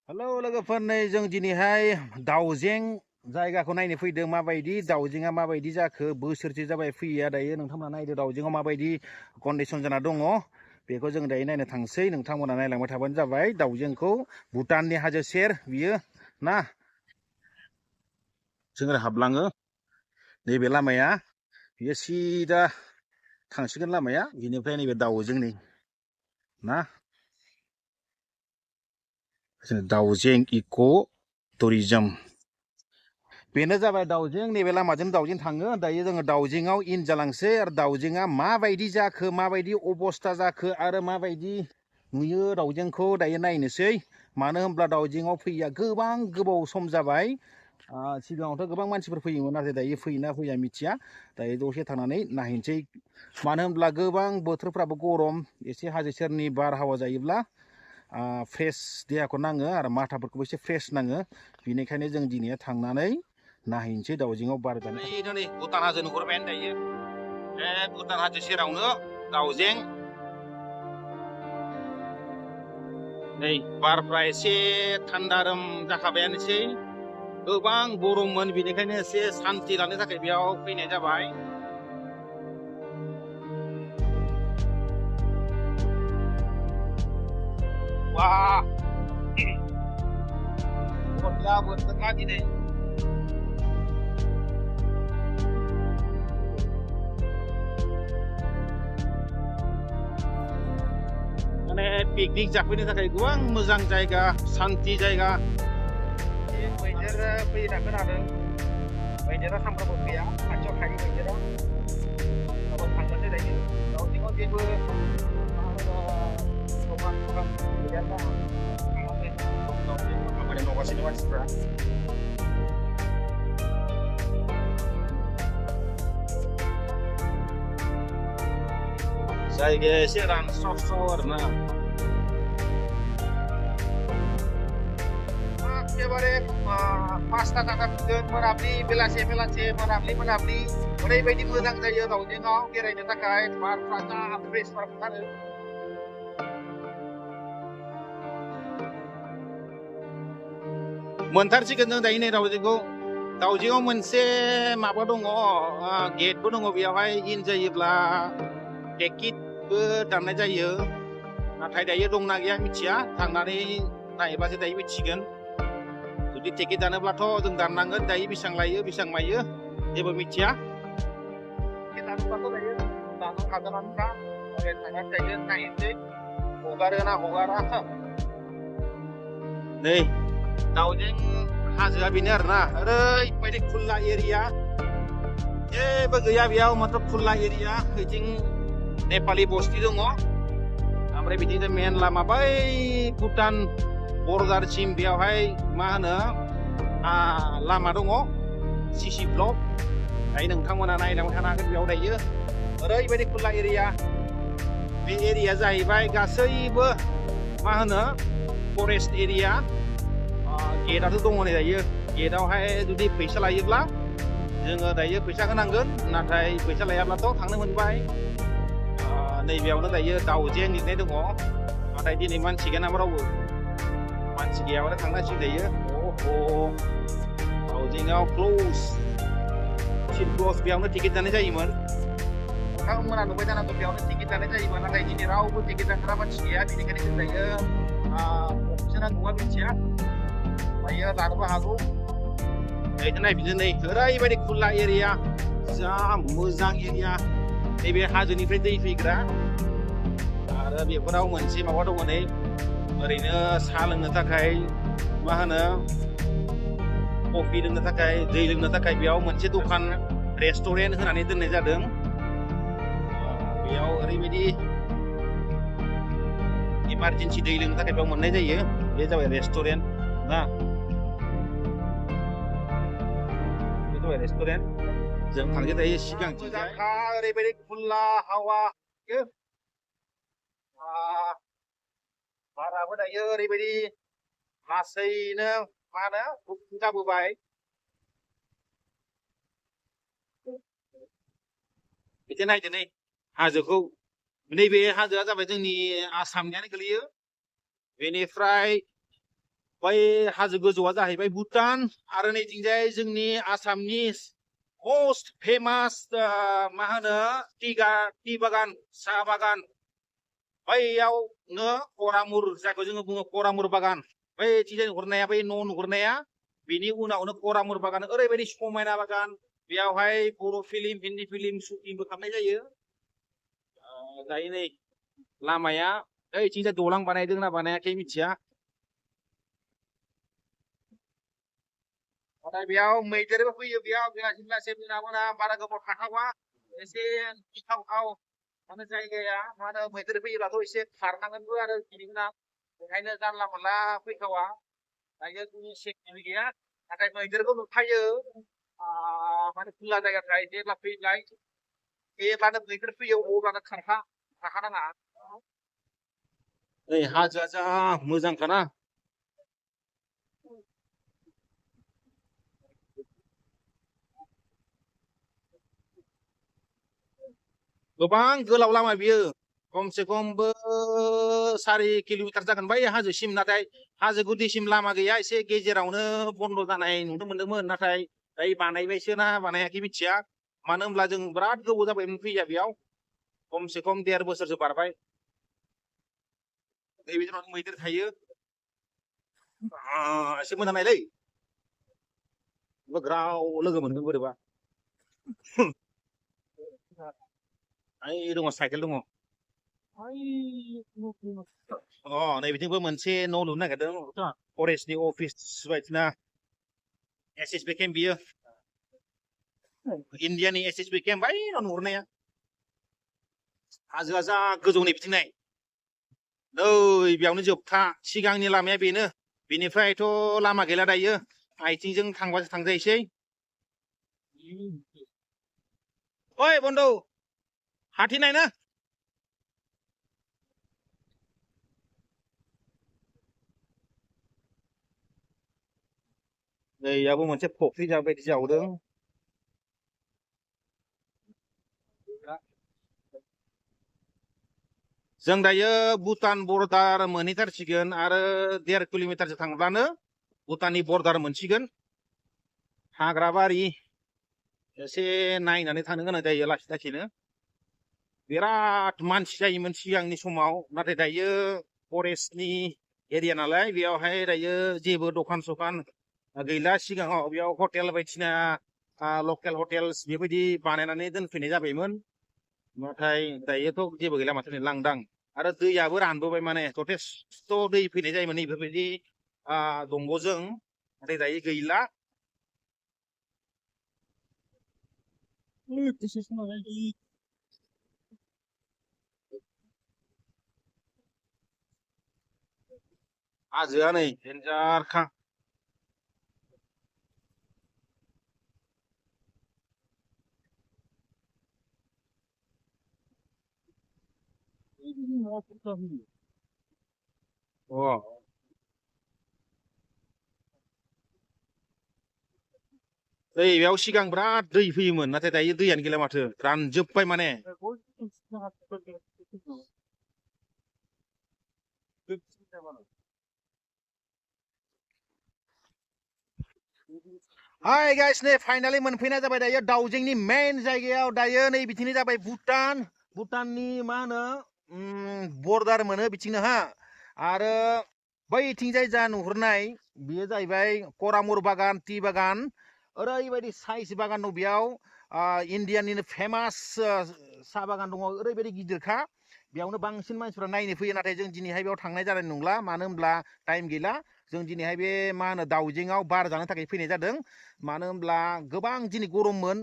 hello लोगोफोर नै जों दिनैहाय दाउजें जायगाखौ नायनो फैदों माबायदि दाउजेंआ माबायदि जाखो बोसोरसे जाबाय फैया दायो नोंथांमोना नायदो दाउजेंआव माबायदि कन्डिसन जाना दङ बेखौ जों दायो नायनो थांसै नोंथांमोना नायलांबाय थाबानो जाबाय दाउजेंखौ भुटाननि हाजो सेर बियो ना जों हाबलाङो नैबे लामाया बियो सिदा थांसिगोन लामाया बिनिफ्राय नैबे दाउजें नै ना दाउजें इक' टुरिजम बेनो जाबाय दाउजें नैबे लामाजों दाउजें थाङो दायो जोङो दाउजेंआव इन जालांसै आरो दाउजेंआ माबायदि जाखो माबायदि अबस्था जाखो आरो माबायदि नुयो दाउजेंखौ दायो नायनोसै मानो होनब्ला दाउजेंआव फैया गोबां गोबाव सम जाबाय सिगाङावथ' गोबां मानसिफोर फैयोमोन नाथाय दायो फैयोना फैया मिथिया दायो दसे थानानै नायहैनोसै मानो होनब्ला गोबां बोथोरफ्राबो गरम एसे हाजो सेरनि बारहावा जायोब्ला फ्रेश देहाखौ नाङो आरो माथाफोरखौबो एसे फ्रेश नाङो बेनिखायनो जों दिनै थांनानै नायहैनोसै दाउजेंआव बार जानो नै भुटान हाजो नुहुरबायानो दायो बे भुटान हाजो सेरावनो दाउजें नै बारफ्रा एसे थान्दारोम जाखाबायानोसै गोबां गरममोन बेनिखायनो एसे सान्थि लानो थाखाय बेयाव फैनाय जाबाय wah gila buat lagi deh माने पिकनिक जाफैनो थाखाय गोबां मोजां जायगा सान्थि जायगा मैदेर फैना खोनादों मैदेरा सामफ्रामबो फैया खाथियाव थायो मैदेरा थांनोसै दायो दाउजेंआव जेबो नगासिनो मानसिफ्रा जायगाया एसे रानस्राव आरोना एखेबारे 5टा जाथारगोन मोनाबिलि बेलासे मोनाबिलि ओरैबायदि मोजां जायो दाउजेंआव बेरायनो थाखाय बारफ्रा जा फ्रेश बार फैथारो मोनथारसिगोन जों दायो नै दाउजेंआव मोनसे माबा दङ गेटबो दङ बेयावहाय इन जायोब्ला टिकेटबो दाननाय जायो नाथाय दायो दंना गैया मिथिया थांनानै नायबासो दायो मिथिगोन जुदि टिकेट दानोब्लाथ' जों दाननांगोन दायो बेसेबां लायो बेसेबां मायो जेबो मिथिया टिकेट दानोब्लाथ' दायो दानो हागोनानोखा थांनानै दायो नायनोसै हगारो ना हगारा नै दाउजें हाजोआ बेनो आरोना ओरैबायदि खुला एरिया जेबो गैया बेयाव मात्र खुला एरिया बिथिं नेपालि बस्ति दङ ओमफ्राय बिदिनो मेन लामा बै भुटान बर्डारसिम बेयावहाय मा होनो लामा दङ सिसि ब्लक दायो नोंथांमोना नायलांबाय थानो हागोन बेयाव दायो ओरैबायदि खुला एरिया बे एरिया जाहैबाय गासैबो मा होनो फरेस्ट एरिया गेटआथ' दङ नै दायो गेटआवहाय जुदि फैसा लायोब्ला जोङो दायो फैसा होनांगोन नाथाय फैसा लायाब्लाथ' थांनो मोनबाय नैबेयावनो दायो दाउजें लिरनाय दङ नाथाय दिनै मानसि गैया नामा रावबो मानसि गैयाबानो थांनांसिगोन दायो दाउजेंआव क्ल'ज बेयावनो टिकेट दाननाय जायोमोन नोंथांमोना नुबाय जानांगौ बेयावनो टिकेट दाननाय जायोमोन नाथाय दिनै रावबो टिकेट दानग्रा मानसि गैया बेनिखायनो जों दायो अपसना नङा मिथिया दायो लानोबो हागौ नायफिनदो नै ओरैबायदि खुला एरिया जा मोजां एरिया नैबे हाजोनिफ्राय दै फैग्रा आरो बेफोराव मोनसे माबा दङ नै ओरैनो साहा लोंनो थाखाय मा होनो कफि लोंनो थाखाय दै लोंनो थाखाय बेयाव मोनसे दखान रेस्टुरेन्ट होनानै दोननाय जादों बेयाव ओरैबायदि इमारजेन्सि दै लोंनो थाखाय बेयाव मोननाय जायो बे जाबाय रेस्टुरेन्ट ना बे जाबाय रेस्टुरेन्ट जों थांगोन दायो सिगांथिंजाय ओरैबायदि खुला हावा बाराबो दायो ओरैबायदि लासैनो मा होनो गुसु जाबोबाय बिदि नायदो नै हाजोखौ नैबे हाजोआ जाबाय जोंनि आसामनियानो गोलैयो बेनिफ्राय बै हाजो गोजौआ जाहैबाय भुटान आरो नैथिंजाय जोंनि आसामनि most famous मा होनो टी बागान साहा बागान बैयावनो करामुर जायखौ जोङो बुङो करामुर बागान बै थिंजाय नुहुरनाया बै न' नुहुरनाया बिनि उनावनो करामुर बागान ओरैबायदि समायना बागान बेयावहाय बर' फिल्म हिन्दी फिल्म शुटिंबो खालामनाय जायो दायो नै लामाया ओइथिंजाय दलां बानायदों ना बानायाखै मिथिया नाथाय बेयाव मैदेरबो फैयो बेयाव लासै मोना बारा गोबाव थाथावा एसे गिथावथाव माने जायगाया मा होनो मैदेर फैयोब्लाथ' एसे खारनांगोनबो आरो गिदिंना ओंखायनो जानला मोनला फैथावा दायो जोंनि सेफटिबो गैया नाथाय मैदेरखौ नुखायो माने खुला जायगाफ्रा जेब्ला फैलाय जेब्लानो मैदेर फैयो अब्लानो थाखानाङा नै हाजोआ जा मोजांखाना गोबां गोलाव लामा बियो खमसे खमबो 4 किल'मिटार जागोन बै हाजोसिम नाथाय हाजो गुदिसिम लामा गैया एसे गेजेरावनो बन्द जानाय नुनो मोन्दोंमोन नाथाय दायो बानायबायसो ना बानायाखै मिथिया मानो होनब्ला जों बिराद गोबाव जाबायमोन फैया बेयाव खमसे खम 1.5 बोसोरसो बारबाय नैबे दिनाव मैदेर थायो एसे मोजां नायलै ग्राव लोगो मोनगोन बोरैबा ओइ दङ साइकेल दङ नै बिथिंबो मोनसे न' लुनो नागिरदों फरेस्टनि अफिस बायदिना एसएसबि केम्प बियो इन्डियानि एसएसबि केम्प बै नुहुरनाया हाजोआ जा गोजौनि बिथिंनाय नै बेयावनो जोबथा सिगांनि लामाया बेनो बेनिफ्रायथ' लामा गैला दायो आथिंजों थांबासो थांजायोसै ओइ बन्दु हाथि नाय ना नैयाबो मोनसे फख्रि बायदि जावदों जों दायो भुटान बर्डार मोनहैथारसिगोन आरो 1.5 किल'मिटारसो थांब्लानो भुटाननि बर्डार मोनसिगोन हाग्राबारि एसे नायनानै थांनो गोनां जायो लासैनो बिराद मानसि जायोमोन सिगांनि समाव नाथाय दायो फरेस्टनि एरिया नालाय बेयावहाय दायो जेबो दखान सखान गैला सिगाङाव बेयाव हटेल बायदिसिना लकेल हटेल्स बेबायदि बानायनानै दोनफैनाय जाबायमोन नाथाय दायोथ' जेबो गैला माथो लांदां आरो दैयाबो रानबोबाय माने जथेस्थ' दै फैनाय जायोमोन बेफोरबायदि दंग'जों नाथाय दायो गैला हाजोआ नै देन्जारखा दै बेयाव सिगां बिराद दै फैयोमोन नाथाय दायो दैयानो गैला माथो रानजोब्बाय माने हाय गाइस नै फाइनाली मोनफैनाय जाबाय दायो दाउजेंनि मेन जायगायाव दायो नै बिथिंनि जाबाय भुटाननि मा होनो बर्डार मोनो बिथिंनो हा आरो बैथिंजाय जा नुहुरनाय बेयो जाहैबाय करामुर बागान टी बागान ओरैबायदि साइज बागान दं बेयाव इन्डियानिनो फेमास साहा बागान दङ ओरैबायदि गिदिरखा बेयावनो बांसिन मानसिफ्रा नायनो फैयो नाथाय जों दिनैहाय बेयाव थांनाय जानाय नंला मानो होनब्ला टाइम गैला जों दिनैहाय बे मा होनो दाउजेंआव बार जानो थाखाय फैनाय जादों मानो होनब्ला गोबां दिनै गरममोन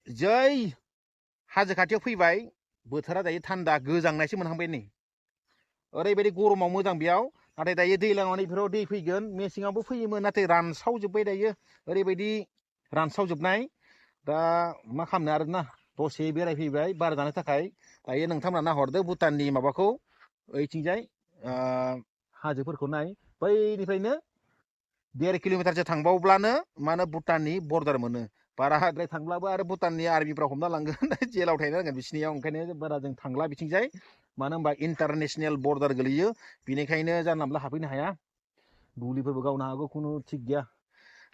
जै हाजो खाथियाव फैबाय बोथोरा दायो थान्दा गोजांनायसो मोनहांबाय नै ओरैबायदि गरमाव मोजां बेयाव नाथाय दायो दैज्लाङाव नैफोराव दै फैगोन मेसेङावबो फैयोमोन नाथाय रानसावजोब्बाय दायो ओरैबायदि रानसावजोबनाय दा मा खालामनो आरोना दसे बेरायफैबाय बार जानो थाखाय दायो नोंथांमोना नाहरदो भुटाननि माबाखौ ओइथिंजाय हाजोफोरखौ नाय बैनिफ्रायनो 1.5 किल'मिटारसो थांबावब्लानो मा होनो भुटाननि बर्डार मोनो बाराद्राय थांब्लाबो आरो भुटाननि आर्मिफ्रा हमना लांगोन जेलाव थाहैनो नांगोन बिसिनियाव ओंखायनो बारा जों थांला बिथिंजाय मानो होनबा इन्टारनेसनेल बर्डार गोलैयो बेनिखायनो जानला मोनला हाबफैनो हाया गुलिफोरबो गावनो हागौ खुनु थिग गैया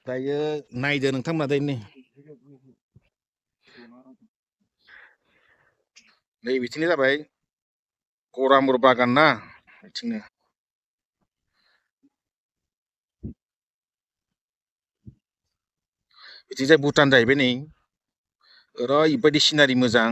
दायो नायदो नोंथांमोना दायो नै बिथिंनो जाबाय गरामुर बागान ना बिथिंनो बिथिंजाय भुटान जाहैबाय नै ओरैबायदि सिनारि मोजां